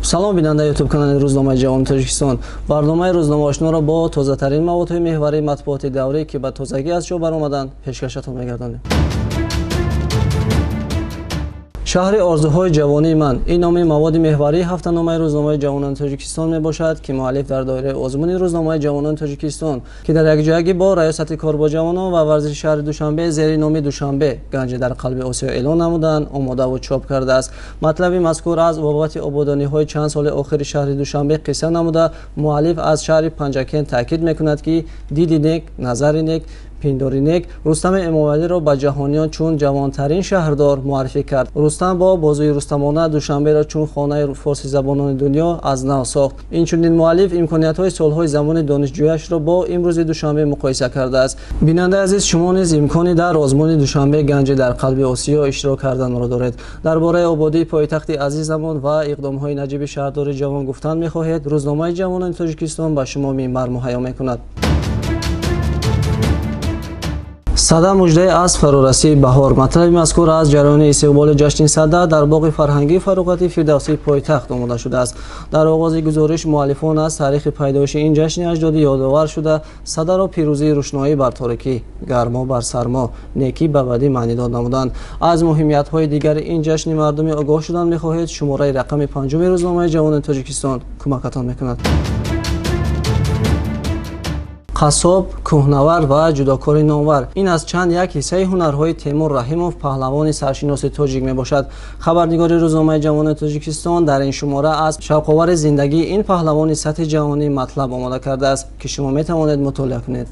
Салом, бинандаи ютуб канали Рӯзномаи Ҷавони Тоҷикистон. Барномаи Рӯзнома Ошноро бо тозатарин маводҳои меҳварии матбуоти даврӣ, ки ба тозагӣ аз чоп баромаданд, пешкашатон мегардонем. Шаҳри орзуҳои ҷавонии ман — ин номи маводи меҳварии ҳафтаномаи Рӯзномаи Ҷавонони Тоҷикистон мебошад, ки муаллиф дар доираи озмуни Рӯзномаи Ҷавонони Тоҷикистон, ки дар якҷоягӣ бо Раёсати кор бо ҷавонон ва варзиши шаҳри Душанбе зери номи «Душанбе — ганҷи дар қалби Осиё» эълон намуданд, омодаву чоп кардааст. Матлаби мазкур аз бобати ободониҳои чанд соли охири шаҳри Душанбе қисса намуда, муаллиф аз шаҳри Панҷакент таъкид мекунад, ки диди нек, назари нек, пиндори нек Рустами Эмомалиро ба ҷаҳониён чун ҷавонтарин шаҳрдор муаррифӣ кард. Рустам бо бозуи рустамона Душанберо чун хонаи форсизабонони дунё аз нав сохт. Инчунин муаллиф имкониятҳои солҳои замони донишҷӯяшро бо имрӯзи Душанбе муқоиса кардааст. Бинандаи азиз, шумо низ имкони дар озмуни «Душанбе — ганҷи дар қалби Осиё» иштирок карданро доред. Дар бораи ободии пойтахти азизамон ва иқдомҳои наҷиби шаҳрдори ҷавон гуфтан мехоҳед? Рӯзномаи Ҷавонони Тоҷикистон ба шумо минбар муҳайё мекунад. Сада: муждае аз фарорасии баҳор. Матлаби мазкур аз ҷараёни истиқболи ҷашни Сада дар боғи фарҳангии фароғати Фирдавсии пойтахт омода шудааст. Дар оғози гузориш муаллифон аз таърихи пайдоиши ин ҷашни аҷдодӣ ёдовар шуда, Садаро пирӯзии рӯшноӣ бар торикӣ, гармо бар сармо, некӣ ба бадӣ маънидод намуданд. Аз муҳимиятҳои дигари ин ҷашни мардумӣ огоҳ шудан мехоҳед? Шумораи рақами панҷуми Рӯзномаи Ҷавонони Тоҷикистон кӯмакатон мекунад. Қассоб, кӯҳнавар ва ҷудокори номвар — ин аз чанд як ҳиссаи ҳунарҳои Темур Раҳимов, паҳлавони саршиноси тоҷик мебошад. Хабарнигори Рӯзномаи Ҷавонони Тоҷикистон дар ин шумора аз шавқовари зиндагии ин паҳлавони сатҳи ҷаҳонӣ матлаб омода кардааст, ки шумо метавонед мутолиа кунед.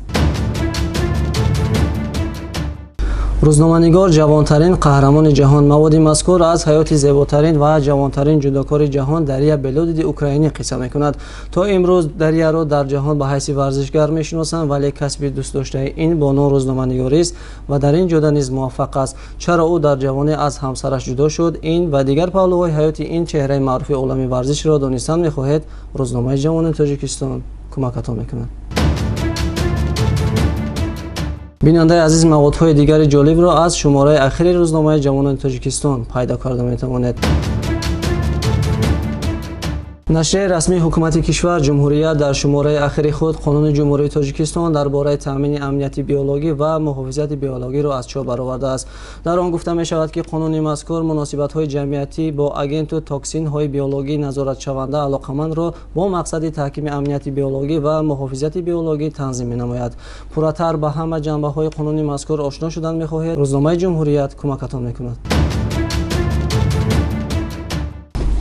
Рӯзноманигор: ҷавонтарин қаҳрамони ҷаҳон. Маводи мазкур аз ҳаёти зеботарин ва ҷавонтарин ҷудокори ҷаҳон Дария Белодиди украинӣ қисса мекунад. То имрӯз Дарияро дар ҷаҳон ба ҳайси варзишгар мешиносанд, вале касби дӯстдоштаи ин бону рӯзноманигорист ва дар ин ҷода низ муваффақ аст. Чаро ӯ дар ҷавонӣ аз ҳамсараш ҷудо шуд? Ин ва дигар паҳлӯҳои ҳаёти ин чеҳраи маъруфи олами варзишро донистан мехоҳед? Рӯзномаи Ҷавонони Тоҷикистон кӯмакатон мекунад. Бинандаи азиз, маводҳои дигари ҷолибро аз шумораи ахири Рӯзномаи Ҷавонони Тоҷикистон пайдо карда метавонед. Нашрияи расмии ҳукумати кишвар «Ҷумҳурият» дар шумораи ахири худ Қонуни Ҷумҳурии Тоҷикистон дар бораи таъмини амнияти биологӣ ва муҳофизати биологиро аз чоп баровардааст. Дар он гуфта мешавад, ки қонуни мазкур муносибатҳои ҷамъиятӣ бо агенту токсинҳои биологӣ назоратшаванда алоқамандро бо мақсади таҳкими амнияти биологӣ ва муҳофизати биологӣ танзим менамояд. Пурратар ба ҳама ҷанбаҳои қонуни мазкур ошно шудан мехоҳед? Рӯзномаи «Ҷумҳурият» кӯмакатон мекунад.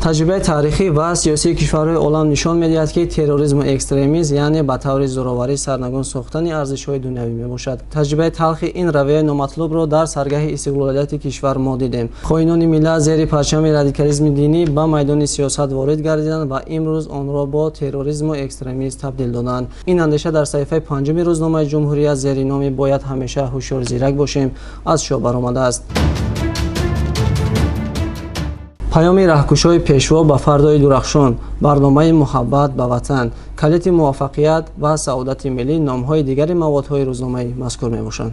Таҷрибаи таърихӣ ва сиёсии кишварҳои олам нишон медиҳад, ки терроризму экстремизм, яъне ба таври зӯроварӣ сарнагун сохтани арзишҳои дунявӣ мебошад. Таҷрибаи талхи ин равияи номатлубро дар саргаҳи истиқлолияти кишвар мо дидем. Хоинони миллат зери парчами радикализми динӣ ба майдони сиёсат ворид гардиданд ва имрӯз онро бо терроризму экстремизм табдил доданд. Ин андеша дар саҳифаи панҷуми рӯзномаи «Ҷумҳурият» зери номи «Бояд ҳамеша ҳушёр зирак бошем» аз чоп баромадааст. Паёми раҳкушои Пешво ба фардои дурахшон, барномаи муҳаббат ба ватан, калити муваффақият ва саодати миллӣ номҳои дигари маводҳои рӯзномаи мазкур мебошанд.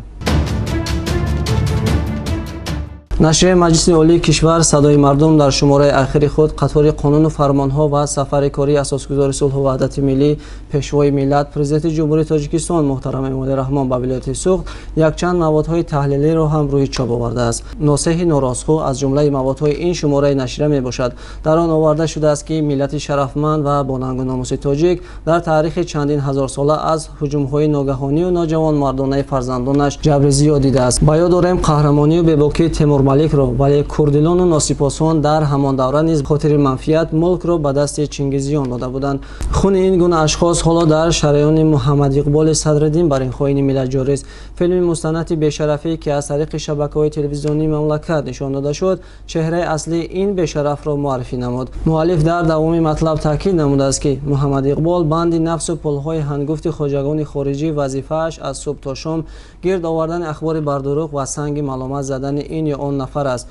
Нашрияи Маҷлиси Олии кишвар «Садои мардум» дар шумораи ахири худ қатори қонуну фармонҳо ва сафари кории асосгузори сулҳу ваҳдати миллӣ, Пешвои миллат, Президенти Ҷумҳурии Тоҷикистон муҳтарам Эмомалӣ Раҳмон ба вилояти Суғд якчанд маводҳои таҳлилиро ҳам рӯи чоп овардааст. Носеҳи норозхӯ аз ҷумлаи маводҳои ин шумораи нашрия мебошад. Дар он оварда шудааст, ки миллати шарафманд ва бонангу номуси тоҷик дар таърихи чандин ҳазорсола аз ҳуҷумҳои ногаҳонию ноҷавонмардонаи фарзандонаш ҷабри зиёд дидааст. Ба ёд дорем қаҳрамонию бебокии Темурмаликро, вале курдилону носипосон дар ҳамон давра низ хотири манфиат мулкро ба дасти чингизиён дода буданд. Хуни ин гуна ашхос ҳоло дар шараёни Муҳаммадиқболи Садриддин бар ин хоини миллат ҷорист. Филми мустанади «Бешарафӣ», ки аз тариқи шабакаҳои телевизионии мамлакат нишон дода шуд, чеҳраи аслии ин бешарафро муаррифӣ намуд. Муаллиф дар давоми матлаб таъкид намудааст, ки Муҳаммадиқбол банди нафсу пулҳои ҳангуфти хоҷагони хориҷӣ, вазифааш аз субҳ то шом гирд овардани ахбори бардурӯғ ва санги маломат задани ин ё он нафар аст.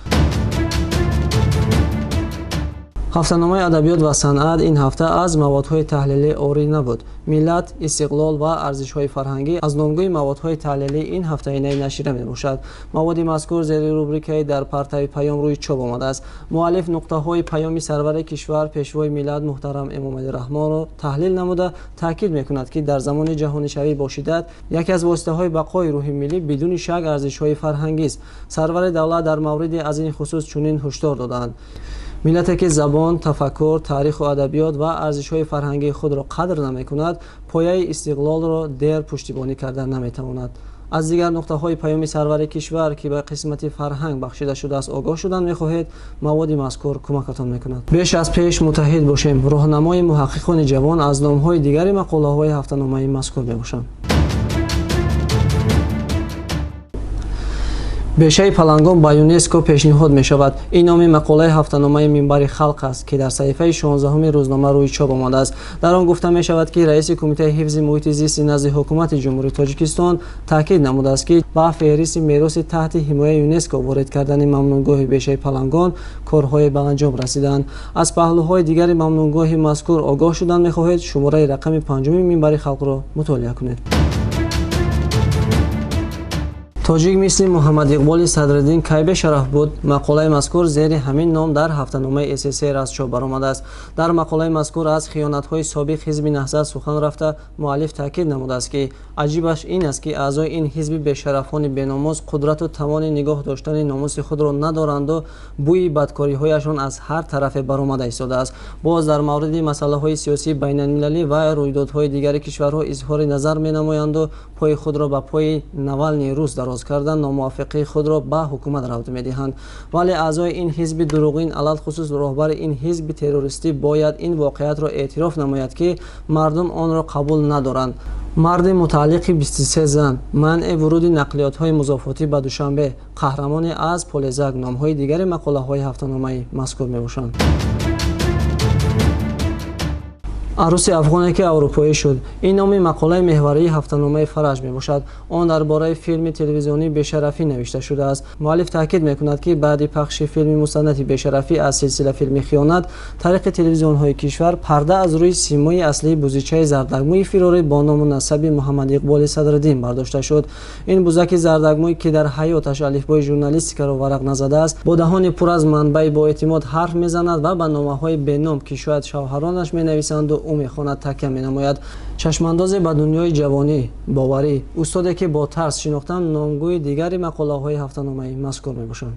Ҳафтаномаи адабиёт ва санъат ин ҳафта аз маводҳои таҳлилӣ орӣ набуд. Миллат, истиқлол ва арзишҳои фарҳангӣ аз номгӯи маводҳои таҳлилӣ ин ҳафтаинаи нашрия мебошад. Маводи мазкур зери рубрикаи дар партави паём рӯи чоп омадааст. Муаллиф нуқтаҳои паёми сарвари кишвар, пешвои миллат муҳтарам Эмомалӣ Раҳмонро таҳлил намуда таъкид мекунад, ки дар замони ҷаҳонишавӣ бо шиддат яке аз воситаҳои бақои рӯҳи миллӣ бидуни шак арзишҳои фарҳангист. Сарвари давлат дар мавриди аз ин хусус чунин ҳушдор додаанд: миллате ки забон, тафаккур, таъриху адабиёт ва арзишҳои фарҳангии худро қадр намекунад, пояи истиқлолро дер пуштибонӣ карда наметавонад. Аз дигар нуқтаҳои паёми сарвари кишвар, ки ба қисмати фарҳанг бахшида шудааст, огоҳ шудан мехоҳед, маводи мазкур кӯмакатон мекунад. Беш аз пеш муттаҳид бошем. Роҳнамои муҳаққиқони ҷавон аз номҳои дигари мақолаҳои ҳафтаномаи мазкур мебошанд. Бешаи палангон ба ЮНЕСКО пешниҳод мешавад. Ин номи мақолаи ҳафтаномаи Минбари халқ аст, ки дар саҳифаи 16-уми рӯзнома рӯи чоп омадааст. Дар он гуфта мешавад, ки раиси Кумитаи ҳифзи муҳити зисти назди ҳукумати Ҷумҳурии Тоҷикистон таъкид намудааст, ки ба феҳристи мероси таҳти ҳимояи ЮНЕСКО ворид кардани мамнӯъгоҳи бешаи палангон корҳое ба анҷом расидаанд. Аз паҳлӯҳои дигари мамнӯъгоҳи мазкур огоҳ шудан мехоҳед, шумораи рақами 5-уми Минбари халқро мутолиа кунед. Тоҷик мисли Муҳаммад Иқболи Садриддин кай бешараф буд? Мақолаи мазкур зери ҳамин ном дар ҳафтаномаи СССР аз чоп баромадааст. Дар мақолаи мазкур аз хиёнатҳои собиқ ҳизби Наҳзат сухан рафта, муаллиф таъкид намудааст, ки аҷибаш ин аст, ки аъзои ин ҳизби бешарафони беномус қудрату тавони нигоҳ доштани номуси худро надоранду бӯи бадкориҳояшон аз ҳар тарафе баромада истодааст. Боз дар мавриди масъалаҳои сиёсии байналмилалӣ ва рӯйдодҳои дигари кишварҳо изҳори назар менамоянду пои худро ба пои Навални рус дароз кардан номувофиқии худро ба ҳукумат равд медиҳанд. Вале аъзои ин ҳизби дурӯғин, алалхусус роҳбари ин ҳизби террористӣ, бояд ин воқеиятро эътироф намояд, ки мардум онро қабул надоранд. Марди мутааллиқи 23 зан, манъи вуруди нақлиётҳои музофотӣ ба Душанбе, қаҳрамоне аз Полезак номҳои дигари мақолаҳои ҳафтаномаи мазкур мебошанд. Арӯси афғоне ки аврупоӣ шуд. Ин номи мақолаи меҳварии ҳафтаномаи Фараҷ мебошад. Он дар бораи филми телевизионии Бешарафӣ навишта шудааст. Муаллиф таъкид мекунад, ки баъди пахши филми мустанади Бешарафӣ аз силсила филми Хиёнат тариқи телевизионҳои кишвар парда аз рӯи симои аслии бузичаи зардагмӯи фирорӣ бо ному насаби Муҳаммад Иқболи Садриддин бардошта шуд. Ин бузаки зардагмӯй, ки дар ҳаёташ алифбои журналистикаро варақ назадааст, бо даҳони пур аз манбаи боэътимод ҳарф мезанад ва ба номаҳои беном, ки шояд шавҳаронаш менависанду ӯ мехонад, такя менамояд. Чашмандозе ба дунёи ҷавонӣ, боварӣ, устоде ки бо тарс шинохтан номгӯи дигари мақолаҳои ҳафтаномаи мазкур мебошанд.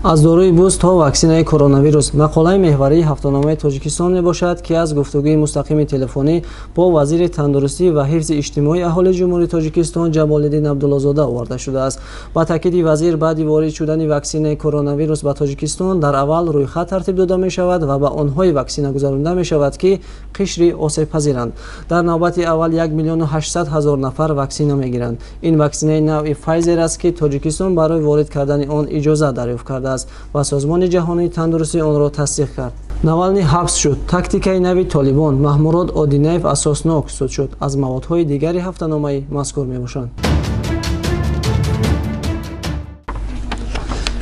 Аз доруи буз то ваксинаи коронавирус мақолаи меҳварии ҳафтаномаи Тоҷикистон мебошад, ки аз гуфтугӯи мустақими телефонӣ бо вазири тандурустӣ ва ҳифзи иҷтимоии аҳолии Ҷумҳурии Тоҷикистон Ҷамолиддин Абдуллозода оварда шудааст. Ба таъкиди вазир, баъди ворид шудани ваксинаи коронавирус ба Тоҷикистон дар аввал рӯйхат тартиб дода мешавад ва ба онҳое ваксина гузаронда мешавад, ки қишри осебпазиранд. Дар навбати аввал 1 800 000 нафар ваксина мегиранд. Ин ваксинаи навъи Файзер аст, ки Тоҷикистон барои ворид кардани он иҷозат дарёфт кардааст ва Созмони ҷаҳонии тандурустӣ онро тасдиқ кард. Навални ҳабс шуд. Тактикаи нави Толибон. Маҳмурод Одинаев асоснок суд шуд. Аз маводҳои дигари ҳафтаномаи мазкур мебошанд.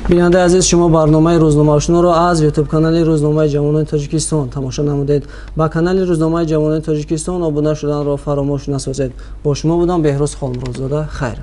Бинандаи азиз, шумо барномаи рӯзномаошноро аз ютуб канали Рӯзномаи ҷавонони Тоҷикистон тамошо намудед. Ба канали Рӯзномаи ҷавонони Тоҷикистон обуна шуданро фаромӯш насозед. Бо шумо будам Беҳрӯз Холмуродзода. Хайр.